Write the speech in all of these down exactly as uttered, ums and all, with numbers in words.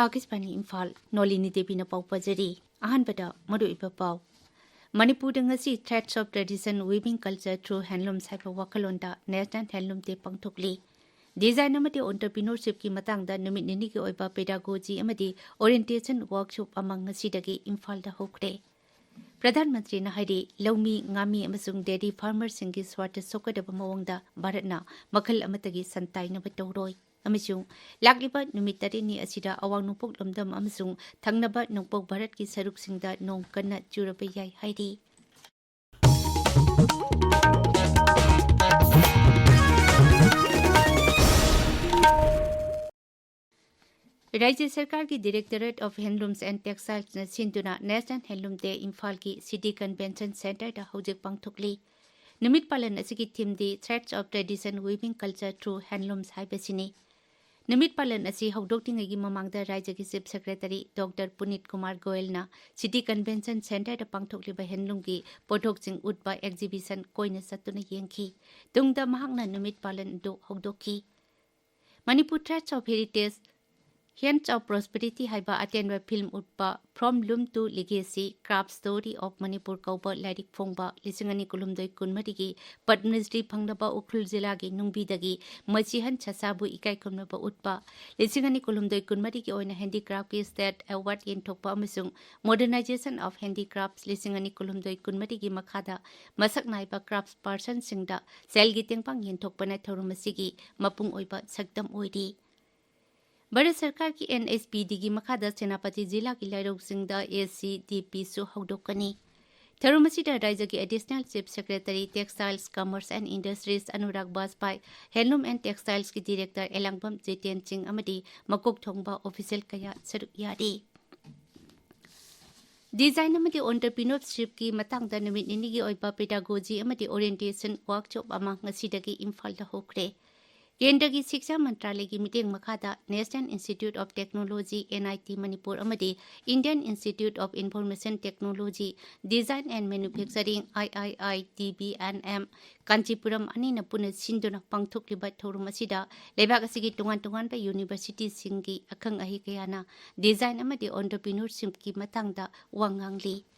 ꯑꯥꯀꯥꯁꯕꯥꯅꯤ ꯏꯝꯐꯥꯜ, ꯅꯣꯂꯤꯅꯤ ꯗꯦꯕꯤꯅ ꯄꯥꯎ ꯄꯥꯖꯔꯤ꯫ ꯑꯍꯥꯟꯕꯗ ꯃꯔꯨꯑꯣꯏꯕ ꯄꯥꯎ꯫ ꯃꯅꯤꯄꯨꯔꯗ ꯉꯁꯤ Threads of Tradition Weaving Culture Through Handlooms ꯍꯥꯏꯕ ꯋꯥꯈꯜꯂꯣꯟꯗ National Handloom Day ꯄꯥꯡꯊꯣꯛꯂꯤ꯫ Design ꯑꯃꯗꯤ entrepreneurshipꯀꯤ ꯃꯇꯥꯡꯗ ꯅꯨꯃꯤꯠ ꯅꯤꯅꯤꯒꯤ ꯑꯣꯏꯕ pedagogy ꯑꯃꯗꯤ orientation workshop ꯑꯃ ꯉꯁꯤꯗꯒꯤ ꯏꯝꯐꯥꯜꯗ ꯍꯧꯈ꯭ꯔꯦ꯫ ꯄ꯭ꯔꯙꯥꯟ ꯃꯟꯇ꯭ꯔꯤꯅ ꯍꯥꯏꯔꯤ, ꯂꯧꯃꯤ, ꯉꯥꯃꯤ ꯑꯃꯁꯨꯡ dairy farmerꯁꯤꯡꯒꯤ ꯁ꯭ꯋꯥꯔꯊ ꯁꯣꯛꯀꯗꯕ ꯃꯑꯣꯡꯗ ꯚꯥꯔꯠꯅ ꯃꯈꯜ ꯑꯃꯠꯇꯒꯤ ꯁꯟ ꯇꯥꯏꯅꯕ ꯇꯧꯔꯣꯏ ꯑꯃꯁꯨꯡ ꯂꯥꯛꯂꯤꯕ ꯅꯨꯃꯤꯠ ꯇꯔꯦꯠꯅꯤ ꯑꯁꯤꯗ ꯑꯋꯥꯡ ꯅꯣꯡꯄꯣꯛ ꯂꯝꯗꯝ ꯑꯃꯁꯨꯡ ꯊꯪꯅꯕ ꯅꯣꯡꯄꯣꯛ ꯚꯥꯔꯠꯀꯤ ꯁꯔꯨꯛꯁꯤꯡꯗ ꯅꯣꯡ ꯀꯟꯅ ꯆꯨꯔꯕ ꯌꯥꯏ ꯍꯥꯏꯔꯤ꯫ ꯔꯥꯖ꯭ꯌ ꯁꯔꯀꯥꯔꯒꯤ Directorate of Handlooms and Textilesꯅ ꯁꯤꯟꯗꯨꯅ National Handloom Day ꯏꯝꯐꯥꯜꯒꯤ City Convention Centreꯗ ꯍꯧꯖꯤꯛ ꯄꯥꯡꯊꯣꯛꯂꯤ꯫ ꯅꯨꯃꯤꯠ ꯄꯥꯂꯟ ꯑꯁꯤꯒꯤ themeꯗꯤ Threads of Tradition Weaving Culture Through Handlooms ꯍꯥꯏꯕꯁꯤꯅꯤ꯫ ꯅꯨꯃꯤꯠ ꯄꯥꯂꯟ ꯑꯁꯤ ꯍꯧꯗꯣꯛꯇ꯭ꯔꯤꯉꯩꯒꯤ ꯃꯃꯥꯡꯗ ꯔꯥꯖ꯭ꯌꯒꯤ Chief Secretary Doctor ꯄꯨꯅꯤꯠ Kumar ꯒꯣꯌꯜꯅ City Convention Centreꯗ ꯄꯥꯡꯊꯣꯛꯂꯤꯕ handloomꯒꯤ ꯄꯣꯠꯊꯣꯛꯁꯤꯡ ꯎꯠꯄ exhibition ꯀꯣꯏꯅ ꯆꯠꯇꯨꯅ ꯌꯦꯡꯈꯤ꯫ ꯇꯨꯡꯗ ꯃꯍꯥꯛꯅ ꯅꯨꯃꯤꯠ ꯄꯥꯂꯟ ꯑꯗꯨ ꯍꯧꯗꯣꯛꯈꯤ꯫ Manipur Threads of Heritage, Hands of Prosperity ꯍꯥꯏꯕ ꯑꯇꯦꯟꯕ film ꯎꯠꯄ From Loom to Legacy, Craft Story of Manipur ꯀꯧꯕ ꯂꯥꯏꯔꯤꯛ ꯐꯣꯡꯕ ꯂꯤꯁꯤꯡ ꯑꯅꯤ ꯀꯨꯟꯍꯨꯝꯗꯣꯏ ꯀꯨꯟꯃꯔꯤꯒꯤ ꯄꯗꯃꯁ꯭ꯔꯤ ꯐꯪꯂꯕ ꯎꯈ꯭ꯔꯨꯜ ꯖꯤꯂꯥꯒꯤ ꯅꯨꯡꯕꯤꯗꯒꯤ ꯃꯆꯤꯍꯟ ꯁꯁꯥꯕꯨ ꯏꯀꯥꯏ ꯈꯨꯝꯅꯕ ꯎꯠꯄ ꯂꯤꯁꯤꯡ ꯑꯅꯤ ꯀꯨꯟꯍꯨꯝꯗꯣꯏ ꯀꯨꯟꯃꯔꯤꯒꯤ ꯑꯣꯏꯅ handicraftꯀꯤ state award ꯌꯦꯟꯊꯣꯛꯄ ꯑꯃꯁꯨꯡ Modernization of Handicrafts ꯂꯤꯁꯤꯡ ꯑꯅꯤ ꯀꯨꯟꯍꯨꯝꯗꯣꯏ ꯀꯨꯟꯃꯔꯤꯒꯤ ꯃꯈꯥꯗ ꯃꯁꯛ ꯅꯥꯏꯕ craft personꯁꯤꯡꯗ ꯁꯦꯜꯒꯤ ꯇꯦꯡꯕꯥꯡ ꯌꯦꯟꯊꯣꯛꯄꯅ ꯊꯧꯔꯝ ꯑꯁꯤꯒꯤ ꯃꯄꯨꯡ ꯑꯣꯏꯕ ꯁꯛꯇꯝ ꯑꯣꯏꯔꯤ꯫ ꯚꯥꯔꯠ ꯁꯔꯀꯥꯔꯒꯤ NHPDꯒꯤ ꯃꯈꯥꯗ ꯁꯦꯅꯥꯄꯇꯤ ꯖꯤꯂꯥꯒꯤ ꯂꯥꯏꯔꯧꯁꯤꯡꯗ ACDPꯁꯨ ꯍꯧꯗꯣꯛꯀꯅꯤ꯫ ꯊꯧꯔꯝ ꯑꯁꯤꯗ ꯔꯥꯖ꯭ꯌꯒꯤ Additional Chief Secretary, Textiles, Commerce and Industries Anurag ꯕꯥꯖꯄꯥꯏ, Handloom and Textilesꯀꯤ Director ꯑꯦꯂꯥꯡꯕꯝ ꯖꯤꯇꯦꯟ ꯁꯤꯡ ꯑꯃꯗꯤ ꯃꯀꯣꯛ ꯊꯣꯡꯕ official ꯀꯌꯥ ꯁꯔꯨꯛ ꯌꯥꯔꯤ꯫ Design ꯑꯃꯗꯤ entrepreneurshipꯀꯤ ꯃꯇꯥꯡꯗ ꯅꯨꯃꯤꯠ ꯅꯤꯅꯤꯒꯤ ꯑꯣꯏꯕ pedagogy ꯑꯃꯗꯤ orientation workshop ꯑꯃ ꯉꯁꯤꯗꯒꯤ ꯏꯝꯐꯥꯜꯗ ꯍꯧꯈ꯭ꯔꯦ꯫ ꯀꯦꯟꯗ꯭ꯔꯒꯤ ꯁꯤꯛꯁꯥ ꯃꯟꯇ꯭ꯔꯥꯂꯌꯒꯤ ꯃꯤꯠꯌꯦꯡ ꯃꯈꯥꯗ National Institute of Technology, NIT Manipur ꯑꯃꯗꯤ Indian Institute of Information Technology, Design and Manufacturing, IIITB and M, Kanchipuram ꯑꯅꯤꯅ ꯄꯨꯟꯅ ꯁꯤꯟꯗꯨꯅ ꯄꯥꯡꯊꯣꯛꯂꯤꯕ ꯊꯧꯔꯝ ꯑꯁꯤꯗ ꯂꯩꯕꯥꯛ ꯑꯁꯤꯒꯤ ꯇꯣꯉꯥꯟ ꯇꯣꯉꯥꯟꯕ ꯌꯨꯅꯤꯚꯔꯁꯤꯇꯤꯁꯤꯡꯒꯤ ꯑꯈꯪ ꯑꯍꯩ ꯀꯌꯥꯅ design ꯑꯃꯗꯤ entrepreneurshipꯀꯤ ꯃꯇꯥꯡꯗ ꯋꯥ ꯉꯥꯡꯂꯤ꯫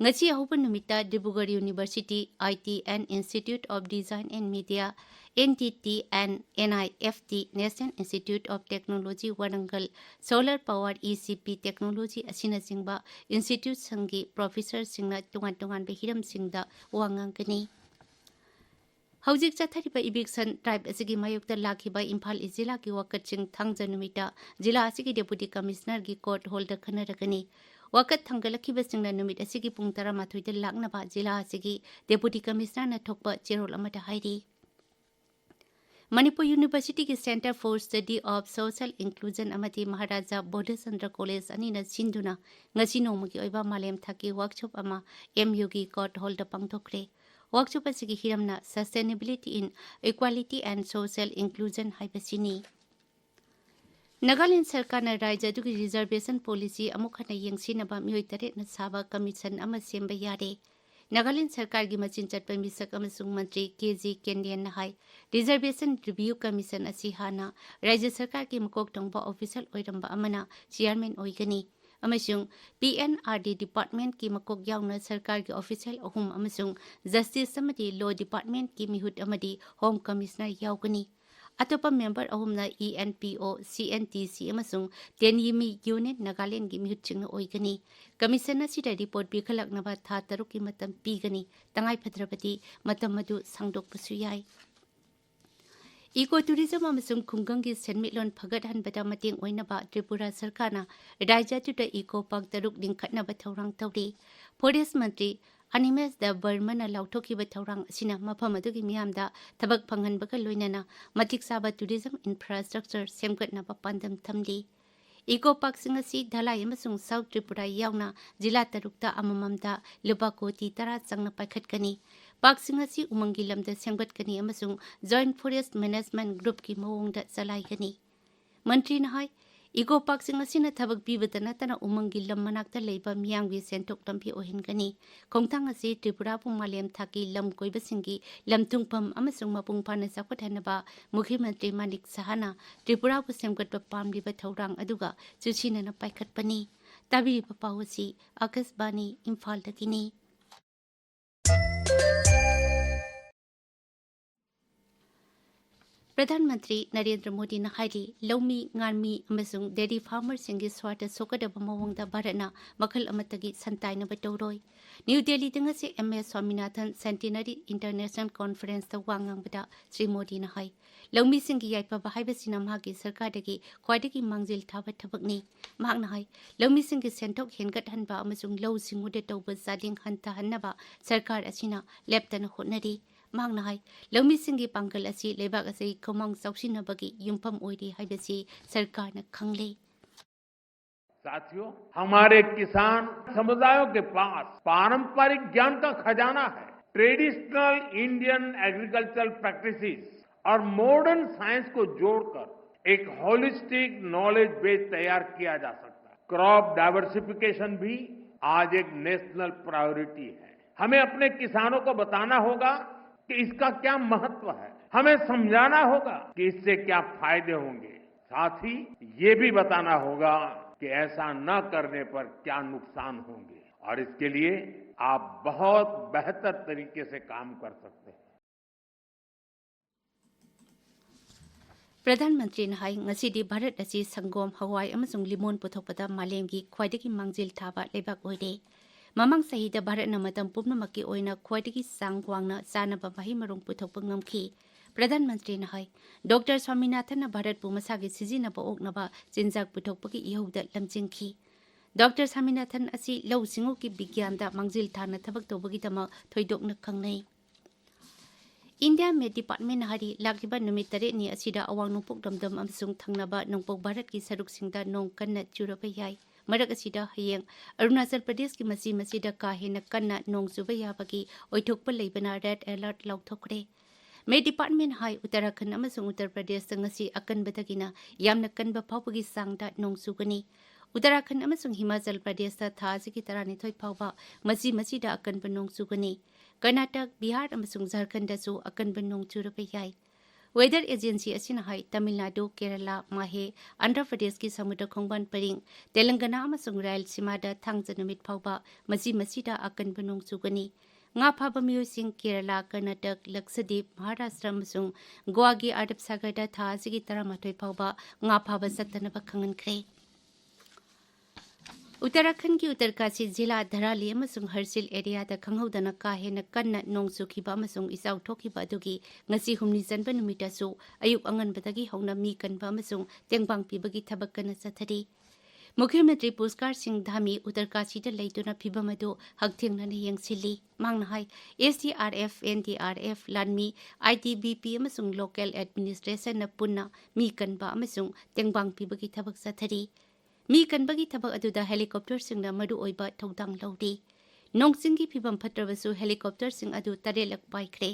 ꯉꯁꯤ ꯑꯍꯧꯕ ꯅꯨꯃꯤꯠꯇ Dibrugarh University, IT and Institute of Design and Media, NTT and NIFT, National Institute of Technology Warangal, Solar Power ECP Technology ꯑꯁꯤꯅꯆꯤꯡꯕ instituteꯁꯤꯡꯒꯤ professorꯁꯤꯡꯅ ꯇꯣꯉꯥꯟ ꯇꯣꯉꯥꯟꯕ ꯍꯤꯔꯝꯁꯤꯡꯗ ꯋꯥ ꯉꯥꯡꯒꯅꯤ꯫ ꯍꯧꯖꯤꯛ ꯆꯠꯊꯔꯤꯕ eviction drive ꯑꯁꯤꯒꯤ ꯃꯥꯌꯣꯛꯇ ꯂꯥꯛꯈꯤꯕ ꯏꯝꯐꯥꯜ East ꯖꯤꯂꯥꯒꯤ ꯋꯥꯀꯠꯁꯤꯡ ꯊꯥꯡꯖ ꯅꯨꯃꯤꯠꯇ ꯖꯤꯂꯥ ꯑꯁꯤꯒꯤ Deputy Commissionerꯒꯤ court hallꯗ ꯈꯟꯅꯔꯒꯅꯤ꯫ ꯋꯥꯀꯠ ꯊꯥꯡꯒꯠꯂꯛꯈꯤꯕꯁꯤꯡꯅ ꯅꯨꯃꯤꯠ ꯑꯁꯤꯒꯤ ꯄꯨꯡ ꯇꯔꯥꯃꯥꯊꯣꯏꯗ ꯂꯥꯛꯅꯕ ꯖꯤꯂꯥ ꯑꯁꯤꯒꯤ Deputy Commissionerꯅ ꯊꯣꯛꯄ ꯆꯦꯔꯣꯜ ꯑꯃꯗ ꯍꯥꯏꯔꯤ꯫ Manipur Universityꯒꯤ Centre for Study of Social Inclusion ꯑꯃꯗꯤ ꯃꯍꯥꯔꯥꯖꯥ ꯕꯣꯙꯆꯟꯗ꯭ꯔ College ꯑꯅꯤꯅ ꯁꯤꯟꯗꯨꯅ ꯉꯁꯤ ꯅꯣꯡꯃꯒꯤ ꯑꯣꯏꯕ ꯃꯥꯂꯦꯝ ꯊꯥꯛꯀꯤ workshop ꯑꯃ MUꯒꯤ court hallꯗ ꯄꯥꯡꯊꯣꯛꯈ꯭ꯔꯦ꯫ Workshop ꯑꯁꯤꯒꯤ ꯍꯤꯔꯝꯅ Sustainability in Equality and Social Inclusion ꯍꯥꯏꯕꯁꯤꯅꯤ꯫ ꯅꯥꯒꯥꯂꯦꯟ ꯁꯔꯀꯥꯔꯅ ꯔꯥꯖ꯭ꯌ ꯑꯗꯨꯒꯤ reservation policy ꯑꯃꯨꯛ ꯍꯟꯅ ꯌꯦꯡꯁꯤꯟꯅꯕ ꯃꯤꯑꯣꯏ ꯇꯔꯦꯠꯅ ꯁꯥꯕ commission ꯑꯃ ꯁꯦꯝꯕ ꯌꯥꯔꯦ꯫ ꯅꯥꯒꯥꯂꯦꯟ ꯁꯔꯀꯥꯔꯒꯤ ꯃꯆꯤꯟ ꯆꯠꯄ ꯃꯤꯁꯛ ꯑꯃꯁꯨꯡ ꯃꯟꯇ꯭ꯔꯤ ꯀꯦ ꯖꯤ ꯀꯦꯟꯗꯤꯌꯟꯅ ꯍꯥꯏ, reservation review commission ꯑꯁꯤ ꯍꯥꯟꯅ ꯔꯥꯖ꯭ꯌ ꯁꯔꯀꯥꯔꯒꯤ ꯃꯀꯣꯛ ꯊꯣꯡꯕ official ꯑꯣꯏꯔꯝꯕ ꯑꯃꯅ chairman ꯑꯣꯏꯒꯅꯤ ꯑꯃꯁꯨꯡ PNRD departmentꯀꯤ ꯃꯀꯣꯛ ꯌꯥꯎꯅ ꯁꯔꯀꯥꯔꯒꯤ official ꯑꯍꯨꯝ ꯑꯃꯁꯨꯡ justice ꯑꯃꯗꯤ law departmentꯀꯤ ꯃꯤꯍꯨꯠ ꯑꯃꯗꯤ home commissioner ꯌꯥꯎꯒꯅꯤ꯫ ꯑꯇꯣꯞꯄ member ꯑꯍꯨꯝꯅ ENPO, CNTC ꯑꯃꯁꯨꯡ ꯇꯦꯟꯌꯤꯃꯤ Union Nagalandꯒꯤ ꯃꯤꯍꯨꯠꯁꯤꯡꯅ ꯑꯣꯏꯒꯅꯤ꯫ Commission ꯑꯁꯤꯗ report ꯄꯤꯈꯠꯂꯛꯅꯕ ꯊꯥ ꯇꯔꯨꯛꯀꯤ ꯃꯇꯝ ꯄꯤꯒꯅꯤ꯫ ꯇꯉꯥꯏ ꯐꯗ꯭ꯔꯕꯗꯤ ꯃꯇꯝ ꯑꯗꯨ ꯁꯥꯡꯗꯣꯛꯄꯁꯨ ꯌꯥꯏ꯫ Eco tourism ꯑꯃꯁꯨꯡ ꯈꯨꯡꯒꯪꯒꯤ ꯁꯦꯟꯃꯤꯠꯂꯣꯟ ꯐꯒꯠꯍꯟꯕꯗ ꯃꯇꯦꯡ ꯑꯣꯏꯅꯕ ꯇ꯭ꯔꯤꯄꯨꯔꯥ ꯁꯔꯀꯥꯔꯅ ꯔꯥꯖ꯭ꯌ ꯑꯗꯨꯗ eco park ꯇꯔꯨꯛ ꯂꯤꯡꯈꯠꯅꯕ ꯊꯧꯔꯥꯡ ꯇꯧꯔꯤ꯫ Forest ꯃꯟꯇ꯭ꯔꯤ ꯑꯅꯤꯃꯦꯁ ꯗꯦꯕꯕꯔꯃꯅ ꯂꯥꯎꯊꯣꯛꯈꯤꯕ ꯊꯧꯔꯥꯡ ꯑꯁꯤꯅ ꯃꯐꯝ ꯑꯗꯨꯒꯤ ꯃꯤꯌꯥꯝꯗ ꯊꯕꯛ ꯐꯪꯍꯟꯕꯒ ꯂꯣꯏꯅꯅ ꯃꯇꯤꯛ ꯆꯥꯕ tourism infrastructure ꯁꯦꯝꯒꯠꯅꯕ ꯄꯥꯟꯗꯝ ꯊꯝꯂꯤ꯫ ꯏꯀꯣ ꯄꯥꯔꯛꯁꯤꯡ ꯑꯁꯤ ꯙꯂꯥꯏ ꯑꯃꯁꯨꯡ ꯁꯥꯎꯊ ꯇ꯭ꯔꯤꯄꯨꯔꯥ ꯌꯥꯎꯅ ꯖꯤꯂꯥ ꯇꯔꯨꯛꯇ ꯑꯃꯃꯝꯗ ꯂꯨꯄꯥ ꯀꯣꯇꯤ ꯇꯔꯥ ꯆꯪꯅ ꯄꯥꯏꯈꯠꯀꯅꯤ꯫ ꯄꯥꯔꯛꯁꯤꯡ ꯑꯁꯤ ꯎꯃꯪꯒꯤ ꯂꯝꯗ ꯁꯦꯝꯒꯠꯀꯅꯤ ꯑꯃꯁꯨꯡ Joint Forest Management Groupꯀꯤ ꯃꯑꯣꯡꯗ ꯆꯂꯥꯏꯒꯅꯤ꯫ ꯃꯟꯇ꯭ꯔꯤꯅ ꯍꯥꯏ, ꯏꯀꯣ ꯄꯥꯔꯛꯁꯤꯡ ꯑꯁꯤꯅ ꯊꯕꯛ ꯄꯤꯕꯇ ꯅꯠꯇꯅ ꯎꯃꯪꯒꯤ ꯂꯝ ꯃꯅꯥꯛꯇ ꯂꯩꯕ ꯃꯤꯌꯥꯝꯒꯤ ꯁꯦꯟꯊꯣꯛ ꯂꯝꯕꯤ ꯑꯣꯏꯍꯟꯒꯅꯤ꯫ ꯈꯣꯡꯊꯥꯡ ꯑꯁꯤ ꯇ꯭ꯔꯤꯄꯨꯔꯥꯕꯨ ꯃꯥꯂꯦꯝ ꯊꯥꯛꯀꯤ ꯂꯝ ꯀꯣꯏꯕꯁꯤꯡꯒꯤ ꯂꯝ ꯊꯨꯡꯐꯝ ꯑꯃꯁꯨꯡ ꯃꯄꯨꯡ ꯐꯥꯅ ꯆꯥꯎꯈꯠꯍꯟꯅꯕ ꯃꯨꯈ꯭ꯌ ꯃꯟꯇ꯭ꯔꯤ ꯃꯥꯅꯤꯛ ꯁꯍꯥꯅ ꯇ꯭ꯔꯤꯄꯨꯔꯥꯕꯨ ꯁꯦꯝꯒꯠꯄ ꯄꯥꯝꯂꯤꯕ ꯊꯧꯔꯥꯡ ꯑꯗꯨꯒ ꯆꯨꯁꯤꯟꯅꯅ ꯄꯥꯏꯈꯠꯄꯅꯤ꯫ ꯇꯥꯕꯤꯔꯤꯕ ꯄꯥꯎ ꯑꯁꯤ ꯑꯥꯀꯥꯁꯕꯥꯅꯤ ꯏꯝꯐꯥꯜꯗꯒꯤꯅꯤ꯫ ꯄ꯭ꯔꯙꯥꯟ ꯃꯟꯇ꯭ꯔꯤ ꯅꯔꯦꯟꯗ꯭ꯔ ꯃꯣꯗꯤꯅ ꯍꯥꯏꯔꯤ, ꯂꯧꯃꯤ, ꯉꯥꯃꯤ ꯑꯃꯁꯨꯡ dairy farmerꯁꯤꯡꯒꯤ ꯁ꯭ꯋꯥꯔꯊ ꯁꯣꯛꯀꯗꯕ ꯃꯑꯣꯡꯗ ꯚꯥꯔꯠꯅ ꯃꯈꯜ ꯑꯃꯠꯇꯒꯤ ꯁꯟꯇꯥꯏꯅꯕ ꯇꯧꯔꯣꯏ꯫ ꯅ꯭ꯌꯨ ꯗꯦꯜꯂꯤꯗ ꯉꯁꯤ ꯑꯦꯝ ꯑꯦꯁ ꯁ꯭ꯋꯥꯃꯤꯅꯥꯊꯟ Centenary International Conferenceꯇ ꯋꯥ ꯉꯥꯡꯕꯗ ꯁ꯭ꯔꯤ ꯃꯣꯗꯤꯅ ꯍꯥꯏ, ꯂꯧꯃꯤꯁꯤꯡꯒꯤ ꯌꯥꯏꯐꯕ ꯍꯥꯏꯕꯁꯤꯅ ꯃꯍꯥꯛꯀꯤ ꯁꯔꯀꯥꯔꯗꯒꯤ ꯈ꯭ꯋꯥꯏꯗꯒꯤ ꯃꯥꯡꯖꯤꯜ ꯊꯥꯕ ꯊꯕꯛꯅꯤ꯫ ꯃꯍꯥꯛꯅ ꯍꯥꯏ, ꯂꯧꯃꯤꯁꯤꯡꯒꯤ ꯁꯦꯟꯊꯣꯛ ꯍꯦꯟꯒꯠꯍꯟꯕ ꯑꯃꯁꯨꯡ ꯂꯧ ꯁꯤꯡꯎꯗ ꯇꯧꯕ ꯆꯥꯗꯤꯡ ꯍꯟꯊꯍꯟꯅꯕ ꯁꯔꯀꯥꯔ ꯑꯁꯤꯅ ꯂꯦꯞꯇꯅ ꯍꯣꯠꯅꯔꯤ꯫ ꯃꯍꯥꯛꯅ ꯍꯥꯏ, ꯂꯧꯃꯤꯁꯤꯡꯒꯤ ꯄꯥꯡꯒꯜ ꯑꯁꯤ ꯂꯩꯕꯥꯛ ꯑꯁꯤ ꯈꯨꯃꯥꯡ ꯆꯥꯎꯁꯤꯟꯅꯕꯒꯤ ꯌꯨꯝꯐꯝ ꯑꯣꯏꯔꯤ ꯍꯥꯏꯕꯁꯤ ꯁꯔꯀꯥꯔꯅ ꯈꯪꯂꯦ꯫ साथियों, हमारे किसान समुदायों के पास पारंपरिक ज्ञान का खजाना है। ट्रेडिशनल इंडियन एग्रीकल्चरल प्रैक्टिसेस और मॉडर्न साइंस को जोड़कर एक होलिस्टिक नॉलेज बेस तैयार किया जा सकता है। क्रॉप डाइवर्सिफिकेशन भी आज एक नेशनल प्रायोरिटी है। हमें अपने किसानों को बताना होगा कि इसका क्या महत्व है। हमें समझाना होगा कि इससे क्या फायदे होंगे। साथ ही ये भी बताना होगा कि ऐसा न करने पर क्या नुकसान होंगे। और इसके लिए आप बहुत बेहतर तरीके से काम कर सकते हैं। ꯄ꯭ꯔꯙꯥꯟ ꯃꯟꯇ꯭ꯔꯤꯅ ꯍꯥꯏ, ꯉꯁꯤꯗꯤ ꯚꯥꯔꯠ ꯑꯁꯤ ꯁꯪꯒꯣꯝ, ꯍꯋꯥꯏ ꯑꯃꯁꯨꯡ ꯂꯤꯃꯣꯟ ꯄꯨꯊꯣꯛꯄꯗ ꯃꯥꯂꯦꯝꯒꯤ ꯈ꯭ꯋꯥꯏꯗꯒꯤ ꯃꯥꯡꯖꯤꯜ ꯊꯥꯕ ꯂꯩꯕꯥꯛ ꯑꯣꯏꯔꯦ꯫ ꯃꯃꯥꯡ ꯆꯍꯤꯗ ꯚꯥꯔꯠꯅ ꯃꯇꯝ ꯄꯨꯝꯅꯃꯛꯀꯤ ꯑꯣꯏꯅ ꯈ꯭ꯋꯥꯏꯗꯒꯤ ꯆꯥꯡ ꯋꯥꯡꯅ ꯆꯥꯅꯕ ꯃꯍꯩ ꯃꯔꯣꯡ ꯄꯨꯊꯣꯛꯄ ꯉꯝꯈꯤ꯫ ꯄ꯭ꯔꯙꯥꯟ ꯃꯟꯇ꯭ꯔꯤꯅ ꯍꯥꯏ, ꯗꯣꯛꯇꯔ ꯁ꯭ꯋꯥꯃꯤꯅꯥꯊꯟꯅ ꯚꯥꯔꯠꯄꯨ ꯃꯁꯥꯒꯤ ꯁꯤꯖꯤꯟꯅꯕ ꯑꯣꯛꯅꯕ ꯆꯤꯟꯖꯥꯛ ꯄꯨꯊꯣꯛꯄꯒꯤ ꯏꯍꯧꯗ ꯂꯝꯖꯤꯡꯈꯤ꯫ ꯗꯣꯛꯇꯔ ꯁ꯭ꯋꯥꯃꯤꯅꯥꯊꯟ ꯑꯁꯤ ꯂꯧꯎ ꯁꯤꯡꯎꯒꯤ ꯕꯤꯒ꯭ꯌꯥꯟꯗ ꯃꯥꯡꯖꯤꯜ ꯊꯥꯅ ꯊꯕꯛ ꯇꯧꯕꯒꯤꯗꯃꯛ ꯊꯣꯏꯗꯣꯛꯅ ꯈꯪꯅꯩ꯫ ꯏꯟꯗꯤꯌꯥ ꯃꯦꯠ ꯗꯤꯄꯥꯔꯠꯃꯦꯟꯅ ꯍꯥꯏꯔꯤ, ꯂꯥꯛꯂꯤꯕ ꯅꯨꯃꯤꯠ ꯇꯔꯦꯠꯅꯤ ꯑꯁꯤꯗ ꯑꯋꯥꯡ ꯅꯣꯡꯄꯣꯛ ꯗꯝꯗꯝ ꯑꯃꯁꯨꯡ ꯊꯪꯅꯕ ꯅꯣꯡꯄꯣꯛ ꯚꯥꯔꯠꯀꯤ ꯁꯔꯨꯛꯁꯤꯡꯗ ꯅꯣꯡ ꯀꯟꯅ ꯆꯨꯔꯕ ꯌꯥꯏ꯫ ꯃꯔꯛ ꯑꯁꯤꯗ ꯍꯌꯦꯡ ꯑꯔꯨꯅꯥꯆꯜ ꯄ꯭ꯔꯗꯦꯁꯀꯤ ꯃꯆꯤ ꯃꯆꯤꯗ ꯀꯥ ꯍꯦꯟꯅ ꯀꯟꯅ ꯅꯣꯡ ꯆꯨꯕ ꯌꯥꯕꯒꯤ ꯑꯣꯏꯊꯣꯛꯄ ꯂꯩꯕꯅ ꯔꯦꯗ ꯑꯦꯂꯔꯠ ꯂꯥꯎꯊꯣꯛꯈ꯭ꯔꯦ꯫ ꯃꯦꯠ ꯗꯤꯄꯥꯔꯠꯃꯦꯟ ꯍꯥꯏ, ꯎꯠꯇꯔꯥꯈꯟꯗ ꯑꯃꯁꯨꯡ ꯎꯠꯇꯔ ꯄ꯭ꯔꯗꯦꯁꯇ ꯉꯁꯤ ꯑꯀꯟꯕꯗꯒꯤꯅ ꯌꯥꯝꯅ ꯀꯟꯕ ꯐꯥꯎꯕꯒꯤ ꯆꯥꯡꯗ ꯅꯣꯡ ꯆꯨꯒꯅꯤ꯫ ꯎꯠꯇꯔꯥꯈꯟꯗ ꯑꯃꯁꯨꯡ ꯍꯤꯃꯥꯆꯜ ꯄ꯭ꯔꯗꯦꯁꯇ ꯊꯥ ꯑꯁꯤꯒꯤ ꯇꯔꯥꯅꯤꯊꯣꯏ ꯐꯥꯎꯕ ꯃꯆꯤ ꯃꯆꯤꯗ ꯑꯀꯟꯕ ꯅꯣꯡ ꯆꯨꯒꯅꯤ꯫ ꯀꯔꯅꯥꯇꯛ, ꯕꯤꯍꯥꯔ ꯑꯃꯁꯨꯡ ꯖꯥꯔꯈꯟꯗꯁꯨ ꯑꯀꯟꯕ ꯅꯣꯡ ꯆꯨꯔꯕ ꯌꯥꯏ꯫ ꯋꯦꯗꯔ ꯑꯦꯖꯦꯟꯁꯤ ꯑꯁꯤꯅ ꯍꯥꯏ, ꯇꯥꯃꯤꯜ ꯅꯥꯗꯨ, ꯀꯦꯔꯂꯥ, ꯃꯥꯍꯦ, ꯑꯟꯙ꯭ꯔ ꯄ꯭ꯔꯗꯦꯁꯀꯤ ꯁꯃꯨꯗ꯭ꯔ ꯈꯣꯡꯕꯥꯟ ꯄꯔꯤꯡ, ꯇꯦꯂꯪꯒꯅꯥ ꯑꯃꯁꯨꯡ ꯔꯥꯌꯜꯁꯤꯃꯥꯗ ꯊꯥꯡꯖ ꯅꯨꯃꯤꯠ ꯐꯥꯎꯕ ꯃꯆꯤ ꯃꯆꯤꯗ ꯑꯀꯟꯕ ꯅꯣꯡ ꯆꯨꯒꯅꯤ꯫ ꯉꯥ ꯐꯥꯕ ꯃꯤꯑꯣꯏꯁꯤꯡ ꯀꯦꯔꯂꯥ, ꯀꯔꯅꯥꯇꯛ, ꯂꯛꯁꯗꯤꯞ, ꯃꯍꯥꯔꯥꯁꯇ꯭ꯔ ꯑꯃꯁꯨꯡ ꯒꯣꯋꯥꯒꯤ ꯑꯔꯕ ꯁꯥꯒꯔꯗ ꯊꯥ ꯑꯁꯤꯒꯤ ꯇꯔꯥꯃꯥꯊꯣꯏ ꯐꯥꯎꯕ ꯉꯥ ꯐꯥꯕ ꯆꯠꯇꯅꯕ ꯈꯪꯍꯟꯈ꯭ꯔꯦ꯫ ꯎꯠꯇꯔꯥꯈꯟꯗꯒꯤ ꯎꯠꯇꯔꯀꯥꯁꯤ ꯖꯤꯂꯥ ꯙꯔꯥꯂꯤ ꯑꯃꯁꯨꯡ ꯍꯔꯁꯤꯜ ꯑꯦꯔꯤꯌꯥꯗ ꯈꯪꯍꯧꯗꯅ ꯀꯥ ꯍꯦꯟꯅ ꯀꯟꯅ ꯅꯣꯡ ꯆꯨꯈꯤꯕ ꯑꯃꯁꯨꯡ ꯏꯆꯥꯎ ꯊꯣꯛꯈꯤꯕ ꯑꯗꯨꯒꯤ ꯉꯁꯤ ꯍꯨꯝꯅꯤ ꯆꯟꯕ ꯅꯨꯃꯤꯠꯇꯁꯨ ꯑꯌꯨꯛ ꯑꯉꯟꯕꯗꯒꯤ ꯍꯧꯅ ꯃꯤ ꯀꯟꯕ ꯑꯃꯁꯨꯡ ꯇꯦꯡꯕꯥꯡ ꯄꯤꯕꯒꯤ ꯊꯕꯛ ꯀꯟꯅ ꯆꯠꯊꯔꯤ꯫ ꯃꯨꯈ꯭ꯌ ꯃꯟꯇ꯭ꯔꯤ ꯄꯨꯁꯀꯥꯔ ꯁꯤꯡ ꯙꯥꯃꯤ ꯎꯠꯇꯔꯀꯥꯁꯤꯗ ꯂꯩꯗꯨꯅ ꯐꯤꯚꯝ ꯑꯗꯨ ꯍꯛꯊꯦꯡꯅꯅ ꯌꯦꯡꯁꯤꯜꯂꯤ꯫ ꯃꯍꯥꯛꯅ ꯍꯥꯏ, S D R F, N D R F, ꯂꯥꯟꯃꯤ, ꯑꯥꯏ ꯇꯤ ꯕꯤ ꯄꯤ ꯑꯃꯁꯨꯡ ꯂꯣꯀꯦꯜ ꯑꯦꯗꯃꯤꯅꯤꯁꯇ꯭ꯔꯦꯁꯟꯅ ꯄꯨꯟꯅ ꯃꯤ ꯀꯟꯕ ꯑꯃꯁꯨꯡ ꯇꯦꯡꯕꯥꯡ ꯄꯤꯕꯒꯤ ꯊꯕꯛ ꯆꯠꯊꯔꯤ꯫ ꯃꯤ ꯀꯟꯕꯒꯤ ꯊꯕꯛ ꯑꯗꯨꯗ ꯍꯦꯂꯤꯀꯣꯞꯇꯔꯁꯤꯡꯅ ꯃꯔꯨꯑꯣꯏꯕ ꯊꯧꯗꯥꯡ ꯂꯧꯔꯤ꯫ ꯅꯣꯡ ꯆꯤꯡꯒꯤ ꯐꯤꯕꯝ ꯐꯠꯇ꯭ꯔꯕꯁꯨ ꯍꯦꯂꯤꯀꯣꯞꯇꯔꯁꯤꯡ ꯑꯗꯨ ꯇꯔꯦꯠꯂꯛ ꯄꯥꯏꯈ꯭ꯔꯦ꯫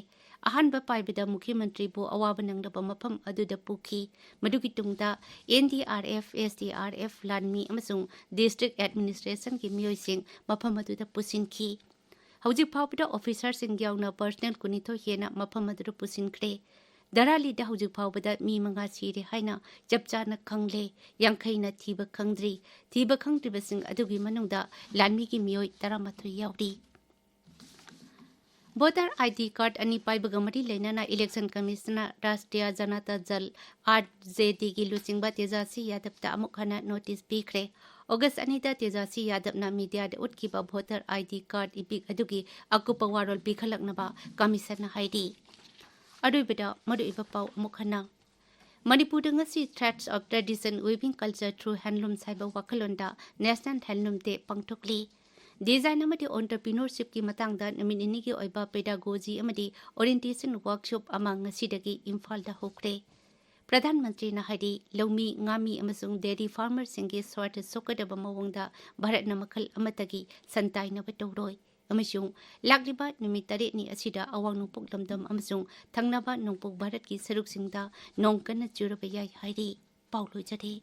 ꯑꯍꯥꯟꯕ ꯄꯥꯏꯕꯗ ꯃꯨꯈ꯭ꯌ ꯃꯟꯇ꯭ꯔꯤꯕꯨ ꯑꯋꯥꯕ ꯅꯪꯂꯕ ꯃꯐꯝ ꯑꯗꯨꯗ ꯄꯨꯈꯤ꯫ ꯃꯗꯨꯒꯤ ꯇꯨꯡꯗ and D R F, S D R F, ꯂꯥꯟꯃꯤ ꯑꯃꯁꯨꯡ ꯗꯤꯁꯇ꯭ꯔꯤꯛ ꯑꯦꯗꯃꯤꯅꯤꯁꯇ꯭ꯔꯦꯁꯟꯒꯤ ꯃꯤꯑꯣꯏꯁꯤꯡ ꯃꯐꯝ ꯑꯗꯨꯗ ꯄꯨꯁꯤꯟꯈꯤ꯫ ꯍꯧꯖꯤꯛ ꯐꯥꯎꯕꯗ ꯑꯣꯐꯤꯁꯥꯔꯁꯤꯡ ꯌꯥꯎꯅ ꯄꯔꯁꯅꯦꯜ ꯀꯨꯟꯅꯤꯊꯣꯏ ꯍꯦꯟꯅ ꯃꯐꯝ ꯑꯗꯨꯗ ꯄꯨꯁꯤꯟꯈ꯭ꯔꯦ꯫ ꯙꯔꯥꯂꯤꯗ ꯍꯧꯖꯤꯛ ꯐꯥꯎꯕꯗ ꯃꯤ ꯃꯉꯥ ꯁꯤꯔꯦ ꯍꯥꯏꯅ ꯆꯞ ꯆꯥꯅ ꯈꯪꯂꯦ꯫ ꯌꯥꯡꯈꯩꯅ ꯊꯤꯕ ꯈꯪꯗ꯭ꯔꯤ꯫ ꯊꯤꯕ ꯈꯪꯗ꯭ꯔꯤꯕꯁꯤꯡ ꯑꯗꯨꯒꯤ ꯃꯅꯨꯡꯗ ꯂꯥꯟꯃꯤꯒꯤ ꯃꯤꯑꯣꯏ ꯇꯔꯥꯃꯥꯊꯣꯏ ꯌꯥꯎꯔꯤ꯫ ꯚꯣꯇꯔ ꯑꯥꯏ ꯗꯤ ꯀꯥꯔꯗ ꯑꯅꯤ ꯄꯥꯏꯕꯒ ꯃꯔꯤ ꯂꯩꯅꯅ ꯏꯂꯦꯛꯁꯟ ꯀꯃꯤꯁꯅꯔ ꯔꯥꯁꯇ꯭ꯔꯤꯌꯥ ꯖꯅꯇꯥ ꯗꯜ, ꯑꯥꯔ ꯖꯦ ꯗꯤꯒꯤ ꯂꯨꯆꯤꯡꯕ ꯇꯦꯖꯥꯁꯤ ꯌꯥꯗꯕꯇ ꯑꯃꯨꯛ ꯍꯟꯅ ꯅꯣꯇꯤꯁ ꯄꯤꯈ꯭ꯔꯦ꯫ ꯑꯣꯒꯁ ꯑꯅꯤꯗ ꯇꯦꯖꯥꯁꯤ ꯌꯥꯗꯕꯅ ꯃꯤꯗꯤꯌꯥꯗ ꯎꯠꯈꯤꯕ ꯚꯣꯇꯔ ꯑꯥꯏ ꯗꯤ ꯀꯥꯔꯗ ꯏꯄꯤꯛ ꯑꯗꯨꯒꯤ ꯑꯀꯨꯞꯄ ꯋꯥꯔꯣꯜ ꯄꯤꯈꯠꯂꯛꯅꯕ ꯀꯃꯤꯁꯟꯅ ꯍꯥꯏꯔꯤ꯫ ꯑꯔꯣꯏꯕꯗ ꯃꯔꯨꯑꯣꯏꯕ ꯄꯥꯎ ꯑꯃꯨꯛ ꯍꯟꯅ꯫ ꯃꯅꯤꯄꯨꯔꯗ ꯉꯁꯤ Threads of Tradition Weaving Culture Through Handlooms ꯍꯥꯏꯕ ꯋꯥꯈꯜꯂꯣꯟꯗ National Handloom Day ꯄꯥꯡꯊꯣꯛꯂꯤ꯫ Design ꯑꯃꯗꯤ entrepreneurshipꯀꯤ ꯃꯇꯥꯡꯗ ꯅꯨꯃꯤꯠ ꯅꯤꯅꯤꯒꯤ ꯑꯣꯏꯕ pedagogy ꯑꯃꯗꯤ orientation workshop ꯑꯃ ꯉꯁꯤꯗꯒꯤ ꯏꯝꯐꯥꯜꯗ ꯍꯧꯈ꯭ꯔꯦ꯫ ꯄ꯭ꯔꯙꯥꯟ ꯃꯟꯇ꯭ꯔꯤꯅ ꯍꯥꯏꯔꯤ, ꯂꯧꯃꯤ, ꯉꯥꯃꯤ ꯑꯃꯁꯨꯡ dairy farmerꯁꯤꯡꯒꯤ ꯁ꯭ꯋꯥꯔꯊ ꯁꯣꯛꯀꯗꯕ ꯃꯑꯣꯡꯗ ꯚꯥꯔꯠꯅ ꯃꯈꯜ ꯑꯃꯠꯇꯒꯤ ꯁꯟ ꯇꯥꯏꯅꯕ ꯇꯧꯔꯣꯏ ꯑꯃꯁꯨꯡ ꯂꯥꯛꯂꯤꯕ ꯅꯨꯃꯤꯠ ꯇꯔꯦꯠꯅꯤ ꯑꯁꯤꯗ ꯑꯋꯥꯡ ꯅꯣꯡꯄꯣꯛ ꯂꯝꯗꯝ ꯑꯃꯁꯨꯡ ꯊꯪꯅꯕ ꯅꯣꯡꯄꯣꯛ ꯚꯥꯔꯠꯀꯤ ꯁꯔꯨꯛꯁꯤꯡꯗ ꯅꯣꯡ ꯀꯟꯅ ꯆꯨꯔꯕ ꯌꯥꯏ ꯍꯥꯏꯔꯤ꯫ ꯄꯥꯎ ꯂꯣꯏꯖꯔꯦ꯫